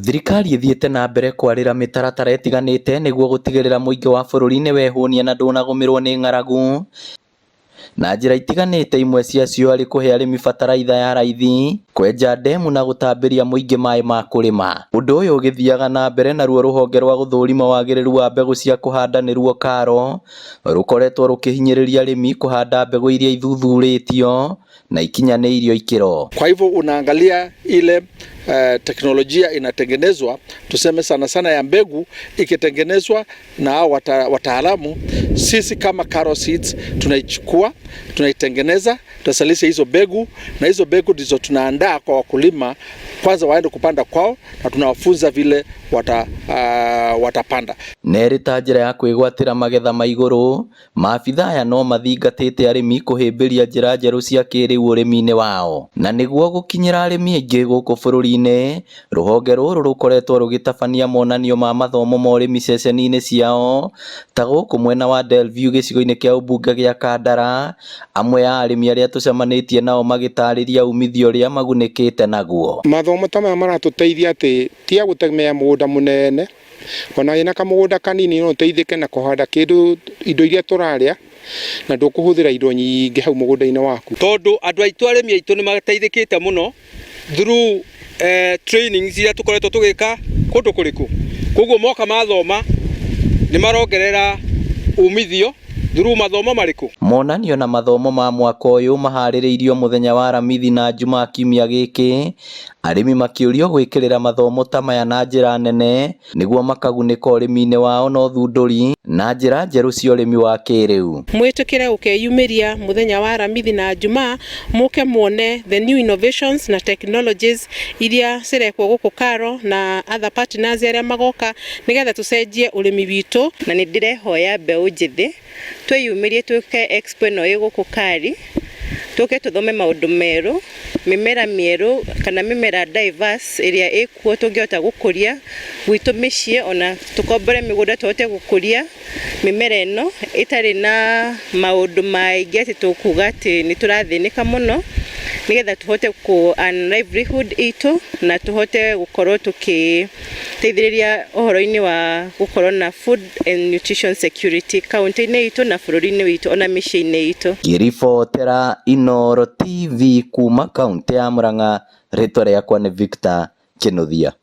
Thirikari ĩthiĩte na mbere kwarĩra mĩtaratara ĩtiganĩte nĩguo gũtigĩrĩra mũingĩ wa bũrũri nĩwehũnia na ndũnagũmĩrwo nĩ ng'aragu na njĩra itiganĩte, imwe ciacio arĩ kũhe arĩmi bataraitha ya raithi, kwenja ndemu na gũtambĩria mũingĩ maĩ ma kũrĩma. Ũndũ ũyũ ũgĩthiaga na mbere naruo rũhonge rwa gũthũrima wagĩrĩru wa mbegũ cia kũhanda nĩruo KALRO rũkoretwo rũkĩhinyĩrĩria arĩmi kũhanda mbegũ iria ithuthurĩtio na ikinyanĩirio ikĩro. Kwa hivyo unaangalia ile teknolojia inatengenezwa, tuseme sana sana ya mbegu ikitengenezwa na hao wataalamu, sisi kama KALRO Seeds tunaichukua, tunaitengeneza, tunasalisha hizo mbegu, na hizo mbegu ndizo tunaandaa kwa wakulima kwanza waende kupanda kwao, na tunawafunza vile watapanda. Na ĩrĩ ta njĩra ya kwĩgwatĩra magetha ma igũrũ, maabitha aya no mathingatĩte arĩmi kũhĩmbĩria njĩra njerũ cia kĩrĩu ũrĩmi-inĩ wao. Na nĩguo gũkinyĩra arĩmi aingĩ gũkũ bũrũri-inĩ, rũhonge rũrũ rũkoretwo rũgĩtabania monanio ma mathomo ma ũrĩmi ceceni-inĩ ciao ta gũkũ mwena wa Delview gĩcigo-inĩ kĩa ũmbunge gĩa Kandara. Amwe a arĩmi arĩa tũcemanĩtie nao magĩtarĩria umithio ũrĩa magunĩkĩte naguo. Mathomo ta maya maratũteithia atĩ ti a gũtemea mũgũnda mũnene, ona wĩna kamũgũnda kanini no ũteithĩke na kũhanda kĩndũ, indo iria tũrarĩa, na ndũkũhũthĩra indo nyingĩ hau mũgũnda-inĩ waku. Tondũ andũ aitũ, arĩmi aitũ nĩ mateithĩkĩte mũno through trainings iria tũkoretwo tũgĩka kũndũ kũrĩkũ. Koguo moka mathoma nĩ marongerera umithio through mathomo marĩkũ. Monanio na mathomo ma mwaka ũyũ maharĩrĩirio mũthenya wa Aramithi na Jumaa kiumia gĩkĩ, arĩmi makĩũrio gwĩkĩrĩra mathomo ta maya na njĩra nene nĩguo makagunĩka ũrĩmi-inĩ wao na ũthundũri na njĩra njerũ cia ũrĩmi wa kĩrĩu. Mwĩtĩkĩre gũkeyumĩria mũthenya wa Aramithi na Jumaa, mũke muone the new innovations na technologies iria cirekwo gũkũ KALRO na other partners arĩa magoka, nĩgetha tũcenjie ũrĩmi witũ. Na nĩ ndĩrehoya mbeũ njĩthĩ twĩyumĩrie, tũke expo ĩno ĩ gũkũ Kari, tũke tũthome maũndũ merũ, mĩmera mĩerũ kana mĩmera diverse ĩrĩa ĩkuo tũngĩhota gũkũria gwitũ mĩciĩ, ona tũkombore mĩgũnda tũhote gũkũria mĩmera ĩno ĩtarĩ na maũndũ maingĩ atĩ tũkuga atĩ nĩ tũrathĩnĩka mũno, nĩgetha tũhote kũ earn livelihood itũ na tũhote gũkorwo tũkĩteithĩrĩria ũhoro-inĩ wa gũkorwo na food and nutrition security kaunti-inĩ itũ na bũrũri-inĩ witũ ona mĩciĩ-inĩ itũ. Ngĩribotera Inooro TV kuma kaunti ya Murang'a, rĩtwa rĩakwa nĩ Victor Kinuthia.